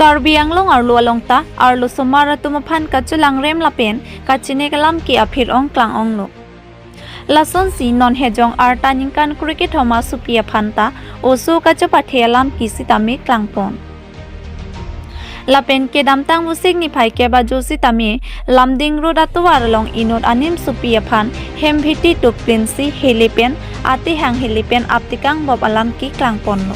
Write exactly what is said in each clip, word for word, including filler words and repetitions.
Karbi Anglong arlo along ta arlosomar atum aphan kachelangrem lapen kachenek alam ke aphir-ong klang-onglo. Lasonsi non hejong arta ningkan krekethom asopi aphan ta oso kachepathe alam ke sitame klangpon. Lapen kedamtang Vosik niphai kep ajo sitame Lumding Road atovar along inut animsopi aphan hem phiti tukplinsi hele pen atehang hele pen aptekang bop alam ke klangponlo.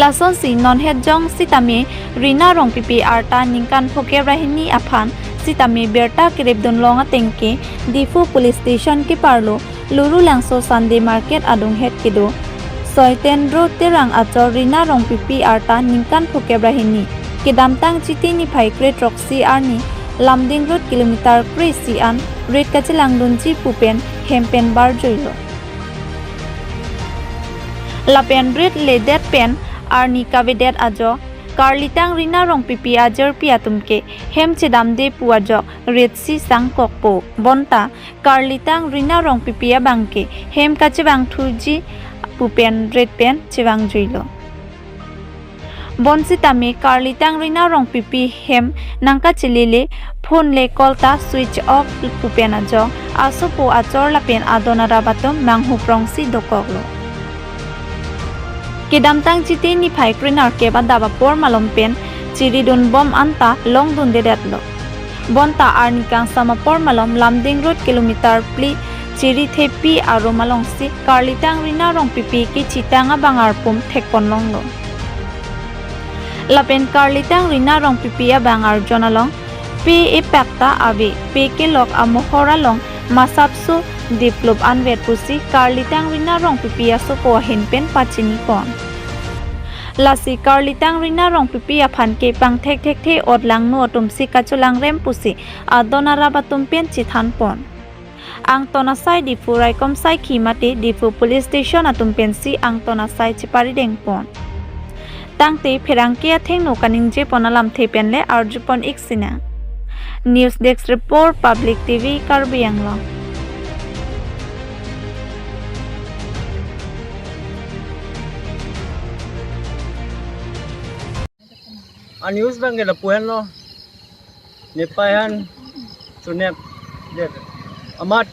Lasonsi non hejong sitame Rina Rongpipi arta ningkan phokep ra hini aphan sitame birta keripdun long ateng ke Diphu Police Station keparlo Lurulangso Sunday Market adunghet kedo Soiten Road Terang achor Rina Rongpipi arta ningkan phokep ra hini kedamtang Chiti niphai krethroksi arni Lumding Road kilometer kre-isi an rit kachelangdunji pu pen hem pen barjuilo. Lapen rit ledet pen arni kavedet ajo karlitang Rina Rongpipi ajirpi atum ke hem chedamde pu ajok rit si sangkokpo. Bonta karlitang Rina Rongpipi abang ke hem kachevangthuji pu pen rit pen chevangjuilo. Bonsitame karlitang Rina Rongpipi hem nangkachelele, phone le call ta switch off pu pen ajok asopo achor lapen adon arap atum manghuprongsi dokoklo. Kedamtang Chiti niphai krenerkep adap apor malom pen chiridunbom anta longdundedetlo. Bonta arni kangsam apor malom Lumding Road kilometer phli chiri thepi arum alongsi karlitang Rina Rongpipi kechitang abang arpum thekponlonglo. Lapen karlitang Rina Rongpipi abang arjon along pe epak ta ave, pe kelok amohor along masapso diplup anvet pusi karlitang Rina Rongpipi asopo ahin pen pachinipon. Lasi karlitang Rina Rongpipi aphan ke pangthek thekthe otlangno atumsi kachelangrem pusi adon arap atum pen chethanpon. Angton asai Diphu raikom saikhi mate Diphu Police Station atum pensi angton asai cheparidengpon. Tangte pherangke athengno kaningjepon alamthe pen le arjupon ik sinang. News Desk Report, Public T V, Karbi Anglong. A news abang ke lapu henlo. Nepaihan chunep det. Amat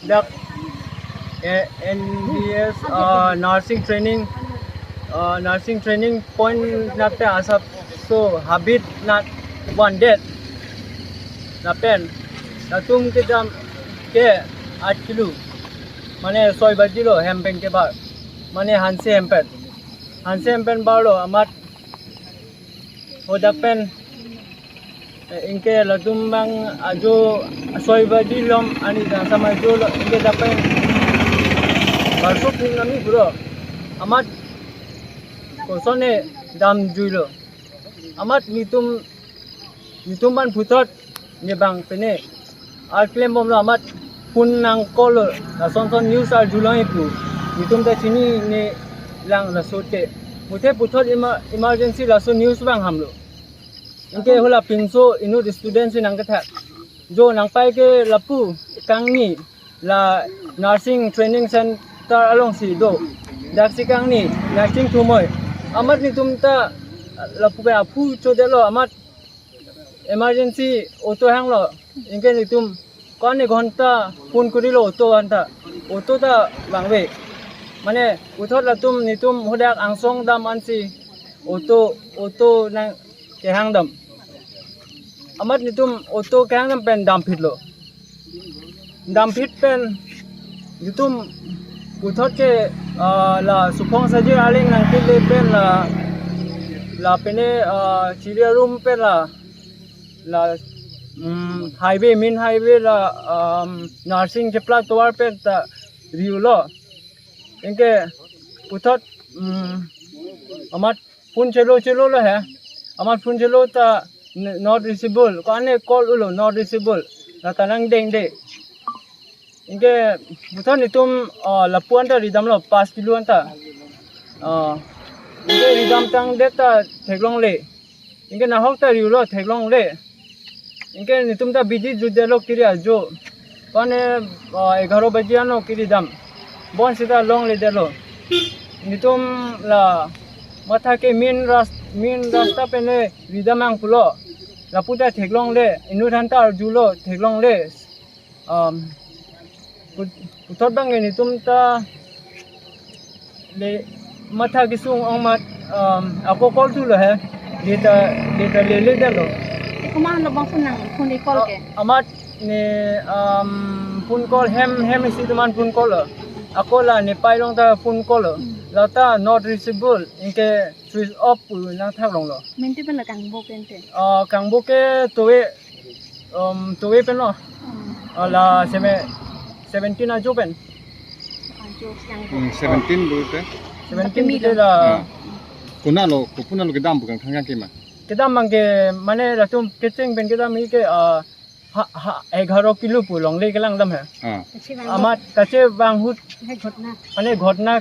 dak, eh, N D S, ah, nursing training, ah, nursing training point nat te asapso habit nat vandet. Lapen latum kedam ke aat kilo. Mane soi baji lo hem pen kebar. Mane hanse hem pen. Hanse hem pen barlo amat hadak pen, eh, anke latum abang ajo soi baji malom ani kangsam ajo lo anke dak pen barsuk ning nami puro amat kosonne damjuilo. Amat netum, netum aphan puthot ne bang pene arklembomlo amat phone nang call lo, lason son news arjulong ipu. Netum ta chinine lang laso te. Muthe puthot emer-, emergency laso news abang hamlo. Anke hala pinso inut student si nangkethak. Jo nangpai ke lapu kangni la nursing training center alongsi do. Daksi kangni nursing thumoi. Amat netum ta lapu ke aphu chodetlo amat emergency auto hanglo. Anke netum ko-an ghonta phone kurilo auto anta. Auto ta vangve. Mane puthot latum netum hadak angsong dam ansi auto, auto nangkehang dam. Amat netum auto kehang dam pen damphitlo. Damphit pen netum puthot ke, ah, la Suphong Sajir Aling nangkele pen la, la pene, ah, Chiri arum pen la, la, mm, highway, main highway la, um, nursing cheplak tovar pen ta riulo. Anke puthot, mm, amat phone chelo chelo lo he. Amat phone chelo ta n-, not reachable. Ko-an call ulo not reachable. La ta nangdengde. Anke puthot netum, ah, lapu anta ridamlo pas kilo anta. Ah, anke ridam tangdet ta theklongle. Anke nahok ta riulo theklongle. Anke netum ta bidi jutdetlo kiri ajo. Pane, ah, egharo baji ano kiri dam. Bonsita longledetlo. Netum la matha ke main ras-, main rasta pen le ridamnang pulo. Lapu ta theklongle, inut aphan ta arjulo, theklongle. Um, put-, puthot abang ke netum ta le matha kesung ong amat, um, ako call thulo he. Data, data lele detlo. Komat lo abang phone nang, phone call ke? A-, amat ne, um, phone call hem, hem isi atum aphan phone call lo. Ako la ne pai along ta phone call lo. Hmm. La ta not reachable, anke switch off pu nangthak longlo. Menti pen la kangbo pen te? Ah, kangbo ke towe, um, towe pen lo. Hmm. Ah, la seme-, seventeen ajo pen. Ajo siang ko. Hmm, seventeen pu te. Seventeen pu te la. Ah. Konat lo, ko konat lo kedam pu kangthang kangke ma? Kedam abang ke mane latum kecheng pen kedam ke, ah, ha, ha, egharo kilo pu longle kelang dam he. Ah. Kachevang ahut. Amat kachevang ahut. He ghotna. Mane ghotna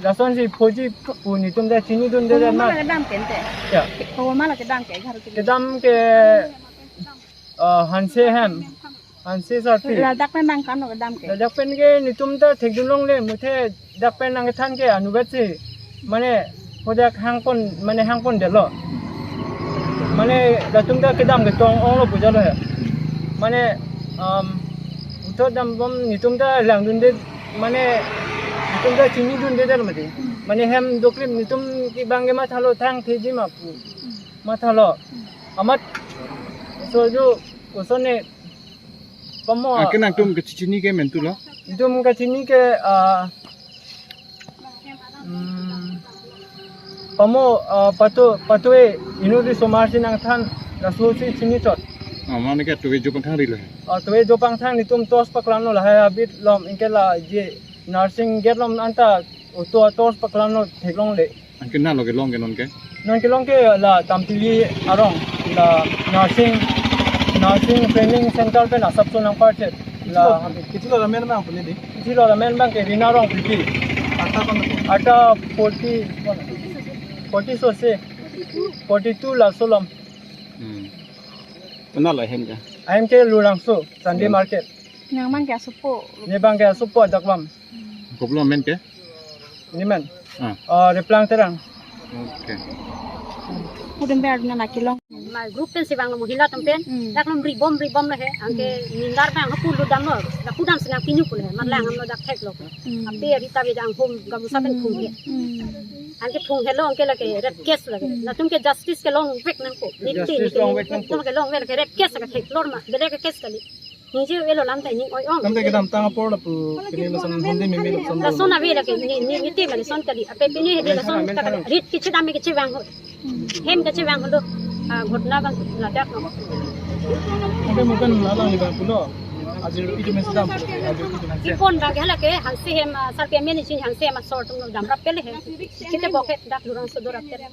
lasonsi phoji pu netum ta chinidunde. Komat ma? Komat lo kedam ke te? Ya. Komat lo kedam ke egharo kilo? Kedam ke, ah, Hanse hem. Hanse sarpi. Ladak pen abang ko-an lo kedam ke? Ladak pen ke netum ta thekdun longle, muthe dak pen nangkethan ke anutvet si. Mane, hadak hangpon, mane hangpon detlo. Mane, latum ta kedam ketong onglo pu jalo he. Mane, um, puthot dambom netum ta langdunde, mane, netum ta chinidunde detlo mati. Mane hem doklim netum ke abang ke mathalo, thangtheji ma pu. Mathalo. Amat, so jo, kosonne, pamo, ah, ke nangtum kachechini ke mentu lo? Netum kachini ke, ah, hmm, pamo, ah, patu, patu e, inut risomar si nangthan, laso si chini chot. Ah, mane ke tuwe jo pangthang ri lo he? Ah, tuwe jo pangthang netum torch paklamlo lahai habit along, anke la je nursing gate along anta auto torch paklamlo theklongle. Anke konat lo kelong ke non ke? Non kelong ke la Tampili arong, la nursing, nursing training center pen asapso nangparchet. La, kithi lo, kithi lo amen abang puni di? Kithi lo amen abang ke Rina Rongpipi. Ata kon? Ata forty, forty sose, forty-two laso along. Hmm. Konat lo ahem ke? Ahem ke Lurangso, Sunday market. Nang abang ke asopo? Ne abang ke asopo adak bang. Kopilo amen ke? Ne amen? Ah. Ah, Replang Terang. Okay. Pudun ber na laki long. Ma group pen si vanglo, mohila atum pen. Hmm. Dak lom ribom ribom lo he. Anke, hmm, nindar abang hapu ludam lo. Dak pudam si nangpinu pu lo he. Mat lang, hmm, ham lo dak theklo. Hmm. Ape arita bidang hum gamusa pen, hmm, phung he. Hmm. Anke phung helo anke lake rape case lake. Hmm. Latum ke justice ke longvek nangpo. Niti, justice niti, longvek nangpo. Latum ke longvek lake rape case lake theklor ma. Bele ke case kali. Ningje elo lam ta ning oi ong. Lam ta kedamtang apor lapu pini lason Honde meme lason. Lason ave lake ni, ni, niti ma lason kali. Ape pini hedi lason ta kali. Rit kachedam kachevang ahut. Hem kachevang ahut. Ah, ghotna abang ladak lo. Oke, mungkin lalang ni abang pulo. Ajir itu mesti dam. Ajir itu mesti. Ipon abang ke hala ke Hanse hem, ah, sarpi amen isi Hanse hem asor atum lo damrap pele he. Kita bokhet dak Lurangso dorap pele.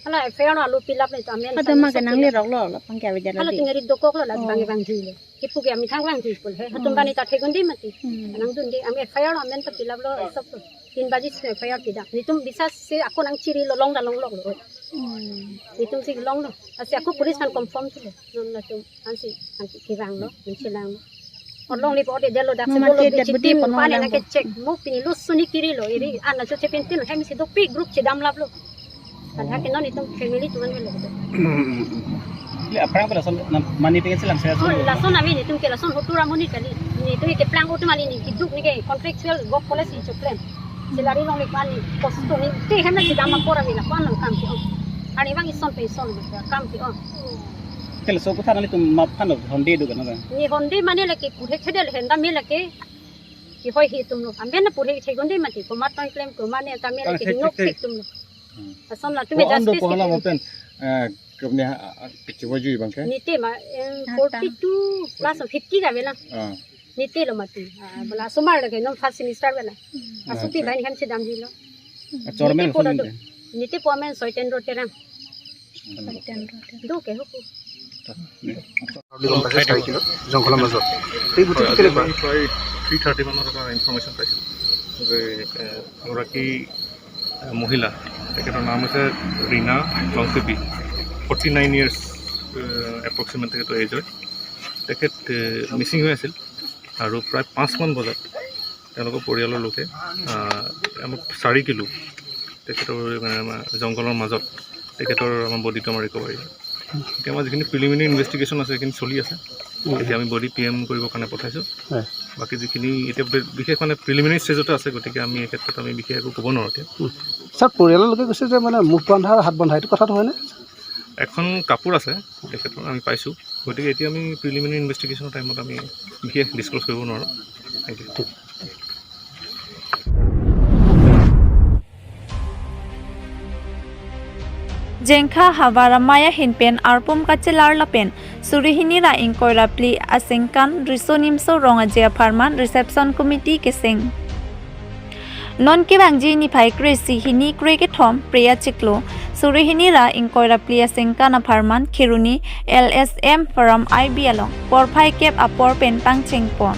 Hala F I R lo alu pilap le to amen. Pada ma ke nanglerok lo, lo pangke avedar. Hala lagi. Tinggal di dokok lo lagi, oh, bang bang jui. Kipu ke amethang vang jui pul he. Hatum, hmm, bani ta theklongle mati. Hmm. Nangdunde, am F I R lo amen ta pilap lo, esop lo. Tin baji si F I R pidam. Netum bisa si ako nangchiri lo, long ta longlok lo. Hmm. Netum si longlo. Asi ako police aphan confirm thulo. Non latum ansi, ansi kevang lo, ansi lang lo. Orlong lipo de delo dak si. Mama bolo ke bichi dead body team pano pale lang nangke ko. Check. Mo pini lo suni kiri lo, iri ana cho chepin tin hem si dopik group chedam lap lo. Kan hak non itum family tuan melo. Le aphrang pen lason na mani pengen selang saya. Oh, lason avi netum ke lason hotu ramuni kali. Netum ke plang hotu mali ni kiduk ni ke contractual work policy choklen. Salary longle pani kosto ni te hem na chedam akor ami la pan lo kam ke ong. Ani abang ison pe ison kam ke ong. Ke laso kotha nanglitum map aphan lo Honde do kan na? Ni Honde mane lake purhe khedel henda me lake. Kehoi he atum lo. Amen na purhe theklongle mati. Komat tong klem komat ne ta me lake, ah, thek, hingno thek, thek atum lo. Hmm. Ason latum ko-an do justice ko hala ke mo pen, eh, kepne ha, ah, ah, kachevoi jui abang ke? Niti ma, em, forty-two plus fifty ka ave na. Ah. Niti lo mati. Ah, bula asomar lake non first semester ave na. Hmm. Asopi, ah, bai ni hem chedam helo. Ah, chormen niti po ason la do. Niti po amen Soiten Terang. Soiten Terang. Do ke huku. বুলি গম পাইছে, চাৰি কিলো জংঘলৰ মাজত। এই গোটেই হয়, আজি কেনেকুৱা? আমি প্ৰায় থ্ৰী থাৰ্টি মানত এটা ইনফৰমেশ্যন পাইছিলোঁ যে, এ, এগৰাকী, এ, মহিলা, তেখেতৰ নাম হৈছে ৰীণা ৰংচুপী, ফৰ্টি নাইন ইয়াৰ্ছ এপ্ৰক্সিমেট তেখেতৰ এজ হয়। তেখেত, এ, মিচিং হৈ আছিল আৰু প্ৰায় পাঁচমান বজাত তেওঁলোকৰ পৰিয়ালৰ লোকে, আহ, আমাক চাৰি কিলো তেখেতৰ, মানে, আমাৰ জংঘলৰ মাজত তেখেতৰ আমাৰ বডিটো আমাৰ ৰিকভাৰী হয়। এতিয়া আমাৰ যিখিনি প্ৰিলিমিনাৰী ইনভেষ্টিগেশ্যন আছে, সেইখিনি চলি আছে। এতিয়া আমি বডি পি এম কৰিবৰ কাৰণে পঠাইছোঁ। হয়। বাকী যিখিনি এতিয়া বে- বিশেষ মানে প্ৰিলিমিনাৰী ষ্টেজতে আছে, গতিকে আমি এই ক্ষেত্ৰত আমি বিশেষ একো ক'ব নোৱাৰোঁ এতিয়া। ছাৰ, পৰিয়ালৰ লোকে কৈছে যে মানে মুখ বন্ধা আৰু হাত বন্ধা, এইটো কথাটো হয়নে? এখন কাপোৰ আছে তেখেতৰ, আমি পাইছোঁ। গতিকে এতিয়া আমি প্ৰিলিমিনাৰী ইনভেষ্টিগেশ্যনৰ টাইমত আমি বিশেষ ডিছক্ল'জ কৰিব নোৱাৰোঁ। Thank you. Jengkha havar amei ahin pen arpum kachelar lapen suri hini ra ingkoi ra phli aningkan Riso Nimso Rong Aje apharman reception committee keseng. Non kevangji niphai kre-isi hini kre kethom Phre achiklo suri hini ra ingkoi ra phli aningkan apharman Kheroni L S M Forum I B along porphai kep apor pen pangcheng pon.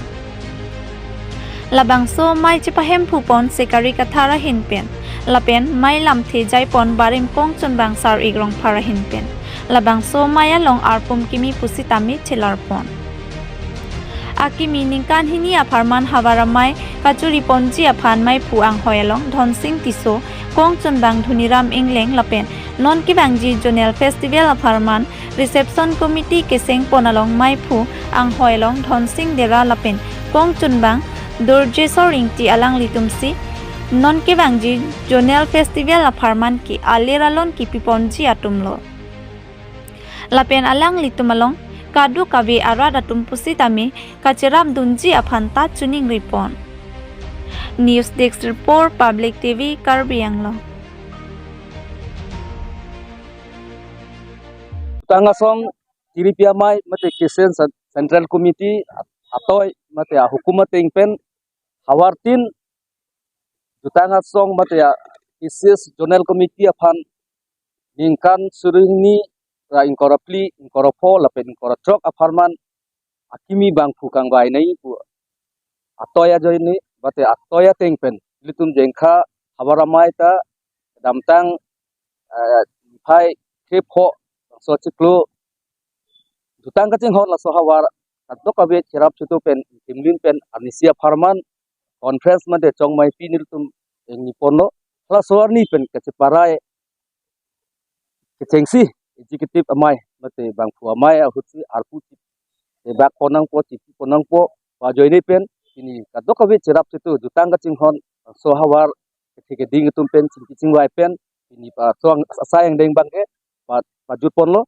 Labangso amei chepahemphu pon Sekari Kathar ahin pen. Lapen amei lamthe jai pon barim kongchunbang Sar-ik Rongphar ahin pen. Labangso amei along arpum kimi pusitame chelar pon. Akimi ningkan hini apharman havar amei kachuri ponji aphan meiphu anghoi along Dhonsing Tisso, kongchunbang Dhoniram Engleng lapen non kevangji zonal festival apharman reception committee keseng pon along meiphu anghoi along Dhonsing Dera lapen kongchunbang Durjesor Ingti alanglitumsi non kevangji zonal festival apharman ke alir alon kipi ponji atumlo. Lapen alanglitum along kadokave arat atum pusitame kacherap dunji aphan ta choningri pon. News Desk Report, Public T V, Karbi Anglong. Jutang asong tiripi amei mate Christian Cen- Central Committee atoi mate ahukum ateng pen havartin jutang asong mate a K C S Zonal Committee aphan ningkan suri hini ra ingkoi ra phli, ingkoi ra pho lapen ingkoi ra throk apharman akimi bangphu kangvai nai pu atoi ajoine mate atoi ateng pen ilitum Jengkha havar amei ta damtang eh, phai kre pho so chiklo jutang kachinghon laso havar kadokave cherap chitu pen timlin pen arnisi apharman conference mate chongmaipi nelitum ingni ponlo. Laso arni pen kacheparai kechengsi executive amei mate bangphu amei ahutsi arpu chebak pon nangpo, chipi pon nangpo, ajoine pen pini kadokave cherap chitu jutang kachinghon so havar kethe keding atum pen chingki chingvai pen pini pa so ang- asai angdeng abangke pa- pajut ponlo.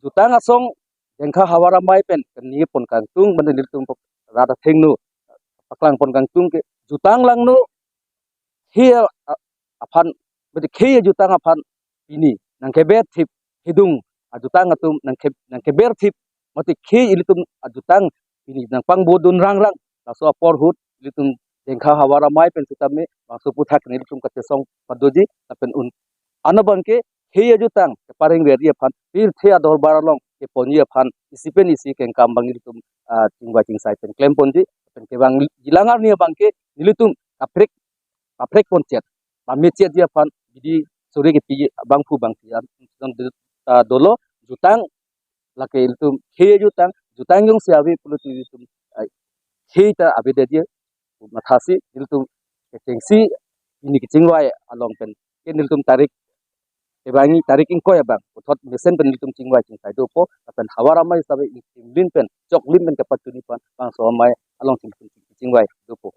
Jutang asong Jengkha havar amei pen keni pon kangtung mane nelitum rat athengno paklang pon kangtung ke jutang langno khei a- aphan mate khei ajutang aphan pini nangkeber thip, hidung ajutang atum nangke- nangkeber thip mate khei ilitum ajutang pini nangpangbo dun rangrang. Laso apor ahut ilitum Jengkha havar amei pen sitame bangso aputhak nelitum kachesong padoji lapen un ano abangke khei ajutang kepareng verji aphan pirthe adorbar along keponji aphan isi pen isi kengkam abang ilitum ah, chingvai chingsai pen klem ponji pen kevang jilang arni abangke nelitum kaprek kaprek pon chet pame chetji aphan bidi suri kepi bangphu bangphi an ah, dolo. Jutang lake ilitum khei ajutang, jutang jongsi ave pulote ilitum ah, khei ta avedetji mathasi ilitum kechengsi pini kechingvai along pen ke nelitum tarik kebangi tarik ingkoi abang puthot mesen pen nelitum chingvai chingsai dopo lapen havar amei save ingtimlin pen choklim pen kepachuni pon bangso amei along nelitum chingvai dopo.